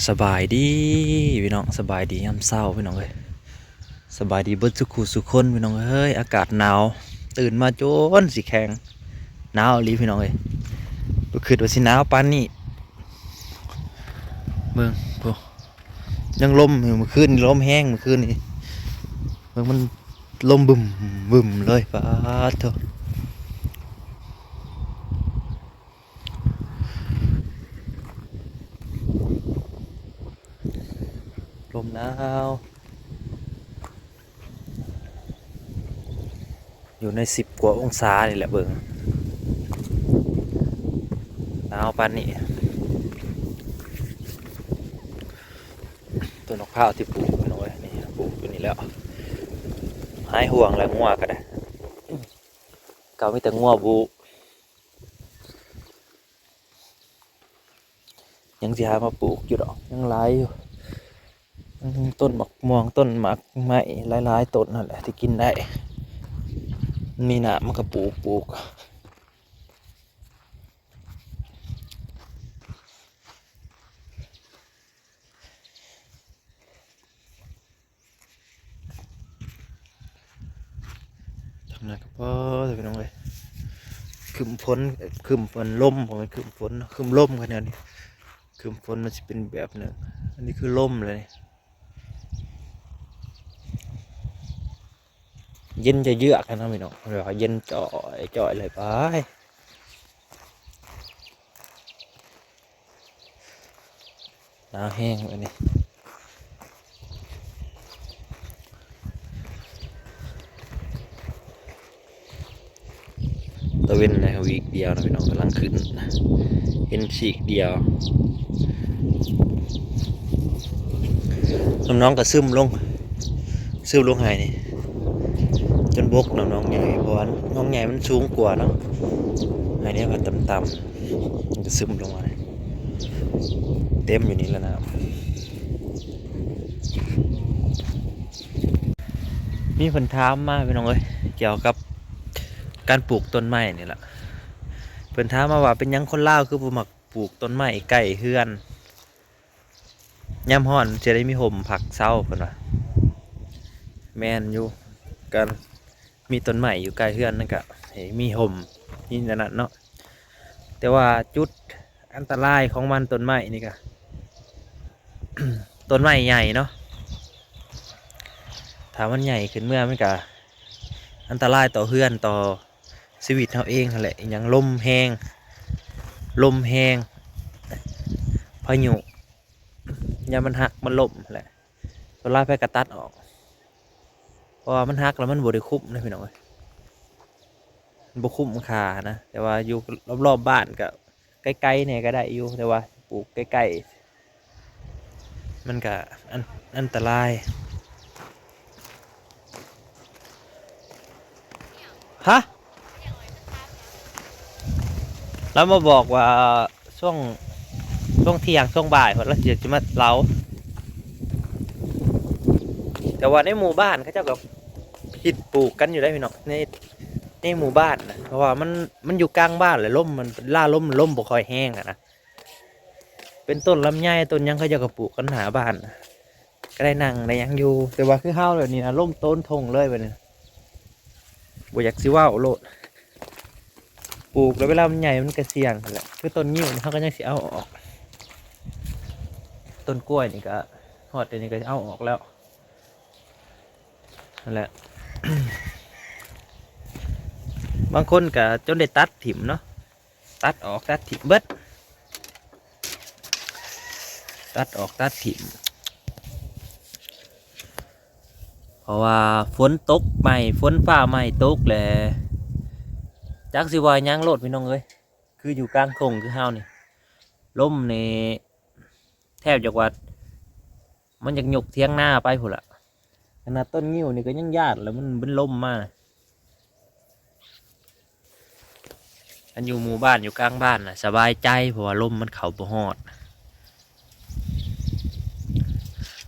ສະບາຍດີພີ່ນ້ອງ ສະບາຍດີຍາມເຊົ້າພີ່ນ້ອງເອີຍ ສະບາຍດີເບິດສູ່ຄູ່ສູ່ຄົນພີ່ນ້ອງເອີຍ. ອາກາດໜາວ ຕື່ນມາຈົນຊິແຂງ ໜາວອີ່ຫຼີພີ່ນ້ອງເອີຍ. ບໍ່ຄິດວ່າຊິໜາວປານນີ້ ເບິ່ງພຸ້ນ ຍັງລົມຢູ່ ມື້ຄືນນີ້ລົມແຮງ ມື້ຄືນນີ້ ເບິ່ງມັນລົມບຶ້ມບຶ້ມເລີຍ ປາດໂທ້. ລົມໜາວ ຢູ່ໃນສິບກວ່າອົງສານີ້ແຫຼະ ເບິ່ງ ໜາວປານນີ້. ຕົ້ນໝາກພ້າວທີ່ປູກ ພີ່ນ້ອງເອີຍ ນີ້ ປູກຢູ່ນີ້ແລ້ວ ຫາຍຫ່ວງແລ້ວ ງົວກໍໄດ້ ເກົ່າມີແຕ່ງົວບູ ຍັງຊິຫາມາປູກຢູ່ດອກ ຍັງຫຼາຍຢູ່. ອືມ ຕົ້ນໝາກມ່ວງ ຕົ້ນໝາກໄມ້ ຫຼາຍໆຕົ້ນຫັ້ນແຫຼະທີ່ກິນໄດ້ ມີນ້ຳມັນກໍປູກ ປູກ. ທາງນັ້ນກໍພໍແລ້ວພີ່ນ້ອງເອີຍ ຄຶ້ມຝົນ ຄຶ້ມຝົນ ລົມ ບໍ່ແມ່ນຄຶ້ມຝົນເນາະ ຄຶ້ມລົມຂະໜາດນີ້ ຄຶ້ມຝົນມັນຊິເປັນແບບໜຶ່ງ ອັນນີ້ຄືລົມເລີຍ ເຢັນຈະເຍືອກຫັ້ນນະພີ່ນ້ອງ ແບບວ່າເຢັນຈ່ອຍໆເລີຍ ປາຍ. ໜາວແຮງອັນນີ້ ຕາເວັນໃນວີກດຽວນະພີ່ນ້ອງ ກຳລັງຂຶ້ນ ເຫັນຊີກດຽວ ນ້ຳໜອງກໍຊຶມລົງ ຊຶມລົງໄຮ່ນີ້ ຈົນບົກ ນ້ຳໜອງໃຫຍ່ ເພາະວ່າໜອງໃຫຍ່ມັນສູງກວ່າເນາະ ໄຮ່ນີ້ມັນຕ່ຳໆ ມັນກໍຊຶມລົງມາ ເຕັມຢູ່ນີ້ລະນ້ຳ. ມີເພິ່ນຖາມມາພີ່ນ້ອງເອີຍ ກ່ຽວກັບການປູກຕົ້ນໄມ້ນີ້ລະ ເພິ່ນຖາມມາວ່າ ເປັນຫຍັງຄົນລາວຄືບໍ່ມັກປູກຕົ້ນໄມ້ໃກ້ເຮືອນ? ຍາມຮ້ອນມັນຊິໄດ້ມີຮົ່ມພັກເຊົາ ເພິ່ນວ່າ. ແມ່ນຢູ່ ການມີຕົ້ນໄມ້ຢູ່ໃກ້ເຮືອນນັ້ນກະໃຫ້ມີຮົ່ມ ມີອັນນັ້ນເນາະ ແຕ່ວ່າຈຸດອັນຕະລາຍຂອງມັນ ຕົ້ນໄມ້ນີ້ກະ ຕົ້ນໄມ້ໃຫຍ່ເນາະ ຖ້າມັນໃຫຍ່ຂຶ້ນເມືອ ມັນກະອັນຕະລາຍຕໍ່ເຮືອນ ຕໍ່ຊີວິດເຮົາເອງຫັ້ນແຫຼະ ອີ່ຫຍັງ ລົມແຮງ ລົມແຮງ ພາຍຸ ຍາມມັນຫັກມັນລົ້ມຫັ້ນແຫຼະ ສ່ວນຫຼາຍໃຜກໍຕັດອອກ ເພາະວ່າມັນຫັກແລ້ວມັນບໍ່ໄດ້ຄຸ້ມນະພີ່ນ້ອງເອີຍ ມັນບໍ່ຄຸ້ມຄ່ານະ ແຕ່ວ່າຢູ່ລອບໆບ້ານກໍ ໄກໆແດ່ກໍໄດ້ຢູ່ ແຕ່ວ່າປູກໃກ້ໆ ມັນກະອັນ ອັນຕະລາຍ. ຮະ? ລາວມາບອກວ່າຊ່ວງ ຊ່ວງທ່ຽງ ຊ່ວງບ່າຍພຸ້ນ ລາວຊິມາເລົ່າ ແຕ່ວ່າໃນໝູ່ບ້ານເຂົາເຈົ້າກໍ ຄິດປູກກັນຢູ່ໄດ໋ພີ່ນ້ອງ ໃນ ໃນໝູ່ບ້ານນະ ເພາະວ່າມັນ ມັນຢູ່ກາງບ້ານ ແລະ ລົມມັນ ລາລົມ ລົມບໍ່ຄ່ອຍແຮງຫັ້ນນະ ເປັນຕົ້ນລຳໄຍ ຕົ້ນຫຍັງ ເຂົາເຈົ້າກໍປູກກັນໜ້າບ້ານນະ ກໍໄດ້ນັ່ງໄດ້ຫຍັງຢູ່ ແຕ່ວ່າຄືເຮົາແບບນີ້ນະ ລົມໂຕນທົ່ງເລີຍແບບນີ້ ບໍ່ຢາກຊິເວົ້າໂລດ ປູກແລ້ວເວລາມັນໃຫຍ່ມັນກໍສ່ຽງຫັ້ນແຫຼະ ຄືຕົ້ນງິ້ວນີ້ ເຮົາກໍຍັງຊິເອົາອອກ ຕົ້ນກ້ວຍນີ້ກໍ ຮອດດຽວນີ້ກໍເອົາອອກແລ້ວ ຫັ້ນແຫຼະ ບາງຄົນກໍຈົນໄດ້ຕັດຖິ້ມເນາະ ຕັດອອກຕັດຖິ້ມເບິດ ຕັດອອກຕັດຖິ້ມ ເພາະວ່າຝົນຕົກໃໝ່ ຝົນຟ້າໃໝ່ຕົກແຫຼະ ຈັກຊິວ່າຫຍັງໂລດພີ່ນ້ອງເອີຍ ຄືຢູ່ກາງທົ່ງຄືເຮົານີ້ ລົມນີ້ ແທບຈະວ່າມັນຢາກຍົກຖຽງນາໄປພຸ້ນລະ ຂະໜາດຕົ້ນງິ້ວນີ້ກໍຍັງຢ້ານລະ ມັນເປັນລົມມາ ອັນຢູ່ໝູ່ບ້ານ ຢູ່ກາງບ້ານນະ ສະບາຍໃຈ ເພາະວ່າລົມມັນເຂົ້າບໍ່ຮອດ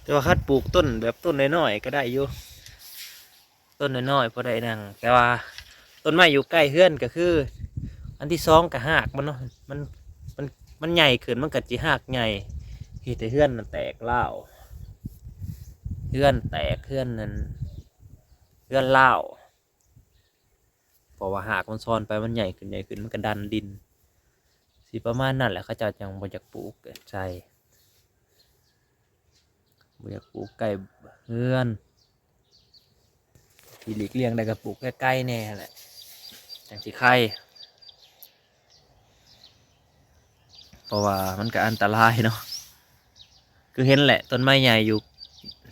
ແຕ່ວ່າຄັນປູກຕົ້ນແບບຕົ້ນນ້ອຍໆກໍໄດ້ຢູ່ ຕົ້ນນ້ອຍໆພໍໄດ້ນັ່ງ ແຕ່ວ່າຕົ້ນໄມ້ຢູ່ໃກ້ເຮືອນກໍຄື ອັນທີສອງກໍຮາກມັນເນາະ ມັນ ມັນ ມັນໃຫຍ່ຂຶ້ນ ມັນກໍຊິຮາກໃຫຍ່ ເຮັດໃຫ້ເຮືອນນັ້ນແຕກລາວ ເຮືອນແຕກ ເຮືອນນັ້ນ ເຮືອນລາວ ເພາະວ່າຮາກມັນຊອນໄປ ມັນໃຫຍ່ຂຶ້ນ ໃຫຍ່ຂຶ້ນ ມັນກໍດັນດິນ ຊິປະມານນັ້ນແຫຼະ ເຂົາເຈົ້າຈັ່ງບໍ່ຢາກປູກໃສ່ ບໍ່ຢາກປູກໃກ້ເຮືອນ ທີ່ຫຼີກລ່ຽງໄດ້ກໍປູກໃກ້ໆແດ່ຫັ້ນແຫຼະ ຈັ່ງຊິໄຄ ເພາະວ່າມັນກໍອັນຕະລາຍເນາະ ຄືເຫັນແຫຼະ ຕົ້ນໄມ້ໃຫຍ່ຢູ່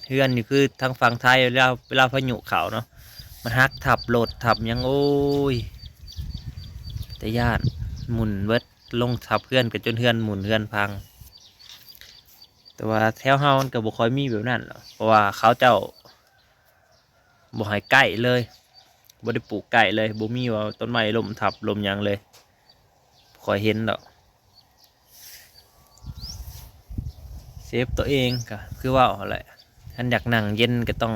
ເຮືອນນີ້ ຄືທາງຝັ່ງໄທ ເວລາ ເວລາພາຍຸເຂົ້າເນາະ ມັນຫັກທັບລົດທັບຫຍັງ ໂອ້ຍ ແຕ່ຢ້ານ ໝຸ່ນເບິດ ລົງທັບເຮືອນ ກໍຈົນເຮືອນໝຸ່ນ ເຮືອນພັງ. ແຕ່ວ່າແຖວເຮົາມັນກໍບໍ່ຄ່ອຍມີແບບນັ້ນດອກ ເພາະວ່າເຂົາເຈົ້າບໍ່ໃຫ້ໃກ້ເລີຍ ບໍ່ໄດ້ປູກໃກ້ເລີຍ ບໍ່ມີວ່າຕົ້ນໄມ້ລົ້ມທັບລົ້ມຫຍັງເລີຍ ບໍ່ຄ່ອຍເຫັນດອກ ເຊບຕົວເອງ ກໍຄືເວົ້າຫັ້ນແຫຼະ ຄັນຢາກນັ່ງເຢັນກໍຕ້ອງ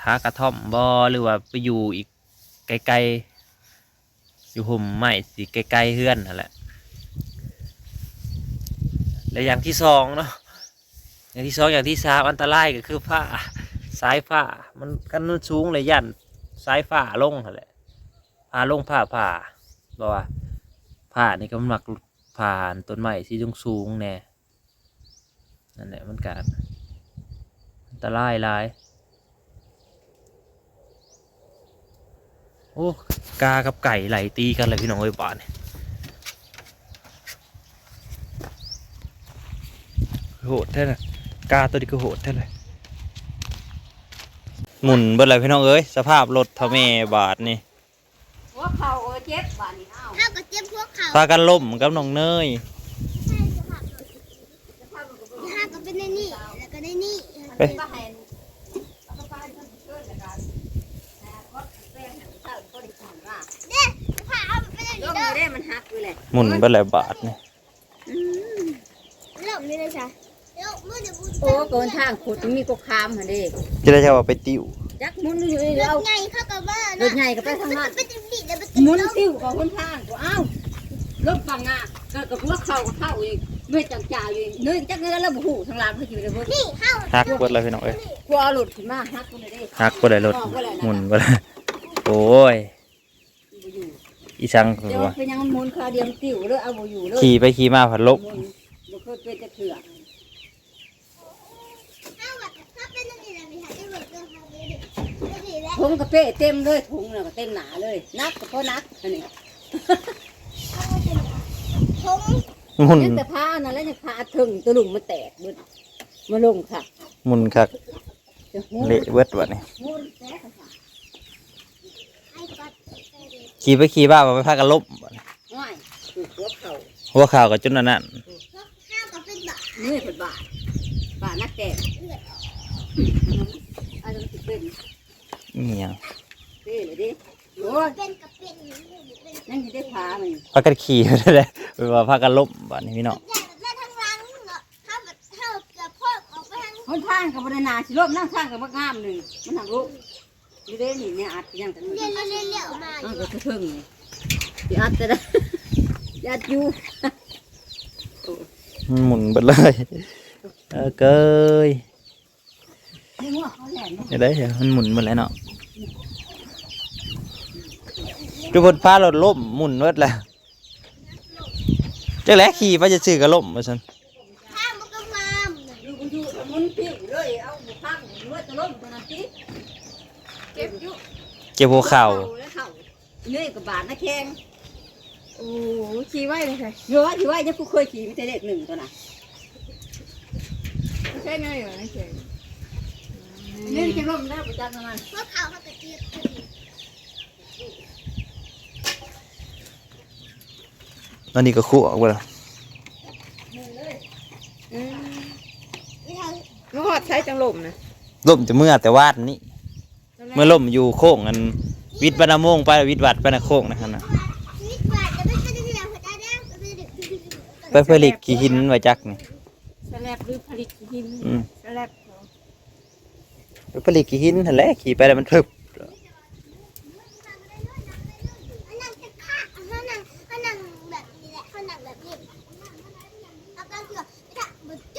ຫາກະທ່ອມບໍ ຫຼືວ່າໄປຢູ່ອີກໄກໆ ຢູ່ຮົ່ມໄມ້ທີ່ໃກ້ໆເຮືອນຫັ້ນແຫຼະ ແລະຢ່າງທີສອງເນາະ ຢ່າງທີສອງ ຢ່າງທີສາມ ອັນຕະລາຍກໍຄືຟ້າ ສາຍຟ້າ ມັນ ຄັນມັນສູງແລ້ວຢ້ານສາຍຟ້າລົງຫັ້ນແຫຼະ ຟ້າລົງ ຟ້າຜ່າ ເພາະວ່າຟ້ານີ້ກໍມັນມັກຜ່າອັນຕົ້ນໄມ້ທີ່ສູງໆແດ່ ນັ້ນແຫຼະ ມັນກະອັນຕະລາຍຫຼາຍ. ໂອ້ ກາກັບໄກ່ໄລ່ຕີກັນແລ້ວພີ່ນ້ອງເອີຍ ບາດນີ້ ໂຫດແທ້ນະ ກາໂຕນີ້ຄືໂຫດແທ້ເລີຍ ໝຸ່ນເບິດແລ້ວພີ່ນ້ອງເອີຍ ສະພາບລົດເຖົ້າແມ່ບາດນີ້. ຫົວເຂົ່າ ເອີ ເຈັບບາດນີ້ ອ້າວ ເຮົາກໍເຈັບຫົວເຂົ່າ ພາກັນລົ້ມກັບນ້ອງເນີຍ ໃຊ່ ສະພາບລົດ ສະພາບລົດກໍບໍ່ ເຮົາກໍເປັນໃນນີ້ ແລ້ວກໍໃນນີ້ ໄປ ເດ້ ພາເອົາໄປໃນນີ້ເດີ ເດ້ ມັນຫັກຢູ່ແຫຼະ ໝຸ່ນເບິດແລ້ວບາດນີ້. ອືມ ໂລກນີ້ເດ້ຊະ ໂລກມື້ນີ້ ໂອ້ ກໍຫົນທາງຂຸດ ມີກໍຄາມຫັ້ນເດ້ ຈະໄດ້ເຈົ້າວ່າໄປຕິວ ຈັກໝຸນຢູ່ ລົດໃຫຍ່ເຂົາກໍວ່າ ລົດໃຫຍ່ກໍໄປທາງນັ້ນ ໄປຕິວນີ້ ແລ້ວໄປຕິວ ໝຸນຕິວເຂົ້າຫົນທາງ ກໍ ອ້າວ ລົດບັງໜ້າ ກໍ ກໍຫົວເຂົ່າກໍເຂົ້າອີກ ເວດຈັງຈາຢູ່ ເນີຍ ຈັກແນວລະບໍ່ຮູ້ ທາງຫຼັງເຂົາຊິໄດ້ເບິ່ງ ນີ້ເຮົາ ຫັກເບິດແລ້ວພີ່ນ້ອງເອີຍ ກວ່າເອົາລົດຂຶ້ນມາ ຫັກໝົດເດ້ ຫັກເບິດແລ້ວລົດ ໝຸ່ນເບິດແລ້ວ ໂອ້ຍ ອີ່ສັງ ເຈົ້າວ່າເປັນຫຍັງມັນໝຸນຄາດຽວ ມັນຕິວເລີຍ ເອົາບໍ່ຢູ່ເລີຍ ຂີ່ໄປຂີ່ມາພັດລົບ ໝຸນ ບໍ່ເຄີຍເປັນຈັກເທື່ອ ຖົງກະເປ້ເຕັມເລີຍ ຖົງນະກໍເຕັມໜ້າເລີຍ ໜັກກໍພໍໜັກ ອັນນີ້ ຖົງ ໝຸ່ນ ຍັງແຕ່ພາອັນນັ້ນແຫຼະ ຍັງພາເທິງ ຕະລຸມມັນແຕກເບິດ ມາລົງຄັກ ໝຸ່ນຄັກ ຈະໂຫດ ເລະເບິດບັດນີ້ ໂຫດແທ້ ຂີ່ໄປຂີ່ມາ ໄປພາກັນລົ້ມບັດນີ້ ໂອ້ຍ ຖືກຫົວເຂົ່າ ຫົວເຂ່າກໍຈົນອັນນັ້ນ ເມື່ອຍເພິ່ນບາດ ບາດໜັກແຕກ ອັນນັ້ນຊິເປັນ ອີ່ຫຍັງ ເປັນເດ້ ໂອ້ຍ ເປັນກໍເປັນ ຍັງຊິໄດ້ພາມັນ ພາກັນຂີ່ໄປເລີຍ ແບບວ່າພາກັນລົ້ມບັດນີ້ພີ່ນ້ອງ ຫົນທາງກໍບໍ່ໄດ້ໜ້າຊິລົ້ມ ນຳທາງກໍບໍ່ງາມໜຶ່ງ ມັນຫາກລົ້ມ ຢູ່ເດ້ນີ້ ແນວອັດຫຍັງກໍ ເລ້ຽວໆໆໆ ມາຢູ່ ມັນກໍເທິງນີ້ ຊິອັດກໍໄດ້ ຊິອັດຢູ່ ມັນໝຸ່ນເບິດເລີຍ ເອີ ເກີຍ ໃນຫົວເຂົາແລ່ນ ໄດ້ ມັນໝຸ່ນເບິດແລ້ວເນາະ ທຸກຄົນພາລົດລົ້ມ ໝຸ່ນເບິດແລ້ວ ຈັກແຫຼະ ຂີ່ໄປຊື່ໆກໍລົ້ມວ່າຊັ້ນ ທາງມັນກໍງາມນະ ຢູ່ບໍ່ຢູ່ ໝຸນປິວເລີຍ ເອົາບໍ່ພັງ ເມື່ອຕະລົມຕົວນັ້ນຕິ ເຈັບຢູ່ ເຈັບຫົວເຂົ່າ ເຈັບຫົວເຂົ່າແລ້ວເຂົ້າ ເງີຍກໍບາດໜ້າແຂ້ງ ໂອ້ ຂີ່ໄວເລີຍ ເອີ ຂີ່ໄວ ຍັງບໍ່ເຄີຍຂີ່ ມີແຕ່ເລກໜຶ່ງຕົວນະ ບໍ່ໃຊ່ເງີຍຫວາ ໜ້າແຂ້ງ ເງີຍຈະລົ້ມແລ້ວ ບໍ່ຈັກນຳມັນ ພວກເຂົາ ເຂົາກໍເຈັບ ອັນນີ້ກໍຄົວອອກເບິດລະ ອືມ ມາຮອດໃສຈັ່ງລົ້ມນະ ລົ້ມແຕ່ເມື່ອແຕ່ວານນີ້ ເມື່ອລົ້ມຢູ່ໂຄ້ງອັນ ວິດວັດນາໂມງໄປ ວິດວັດໄປນະ ໂຄ້ງນະຫັ້ນນະ ໄປຜະລິດຂີ້ຫີນວ່າຈັກນີ້ ສະແລັບຫຼືຜະລິດຂີ້ຫີນ ອືມ ສະແລັບ ໄປຜະລິດຂີ້ຫີນຫັ້ນແຫຼະ ຂີ່ໄປແລ້ວມັນພຶບ ເຮົານັ່ງແບບນີ້ແຫຼະ ເຮົານັ່ງແບບນີ້ ເຮົາກໍຄືວ່າ ບໍ່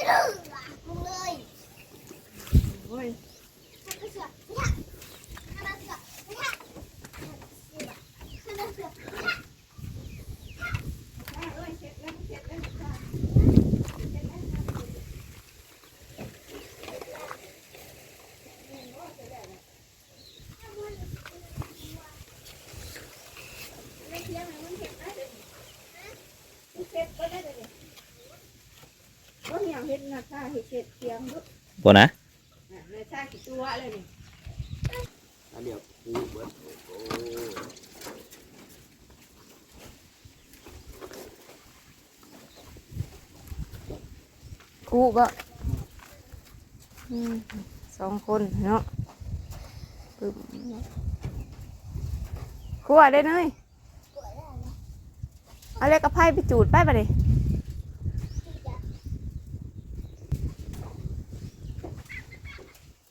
ບໍ່ນະ ອັນດຽວກູເບິດ ໂອ້ ຄຸບໍ່? ອືມ ສອງຄົນເນາະ ປຶ້ມ ຄົວເດ້ເນີຍ. ເອົາເຫຼັກກັບໄຟໄປຈູດໄປບາດນີ້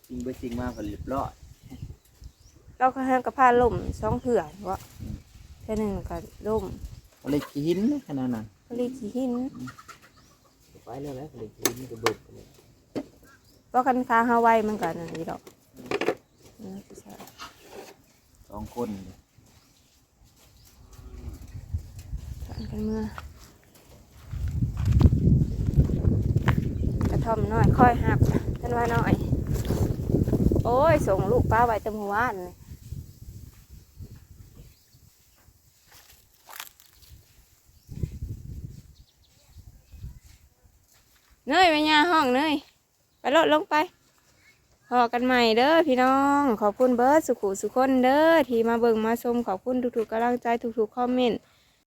ຊິງໄປຊິງມາກໍລຽບຮ້ອຍ ລາວກໍຫາກະພາລົ້ມສອງເທື່ອເນາະ ອືມ ເທື່ອໜຶ່ງກໍລົ້ມ ເອົາເຫຼັກຂີ້ຫີນຂະໜາດນັ້ນ ເອົາເຫຼັກຂີ້ຫີນ ອືມ ໄປແລ້ວແຫຼະ ເຫຼັກຂີ້ຫີນມັນກໍເບິດໄປແລ້ວ ບໍ່ ຄັນຂາເຮົາໄວມັນກໍນັ້ນຢູ່ດອກ ອືມ ເອີ ສອງຄົນ ພາກັນເມືອ ກະທ່ອມນ້ອຍຄອຍຮັບ ເພິ່ນວ່ານ້ອຍ ໂອ້ຍ ສົ່ງລູກປ້າໄວ້ແຕ່ມື້ວານນີ້ ເນີຍ ແມ່ຍ່າຮ້ອງເນີຍ. ໄປໂລດ ລົງໄປ ພໍ້ກັນໃໝ່ເດີພີ່ນ້ອງ ຂອບຄຸນເບິດສູ່ຄູ່ສູ່ຄົນເດີ ທີ່ມາເບິ່ງມາຊົມ ຂອບຄຸນທຸກໆກຳລັງໃຈ ທຸກໆຄອມເມັນ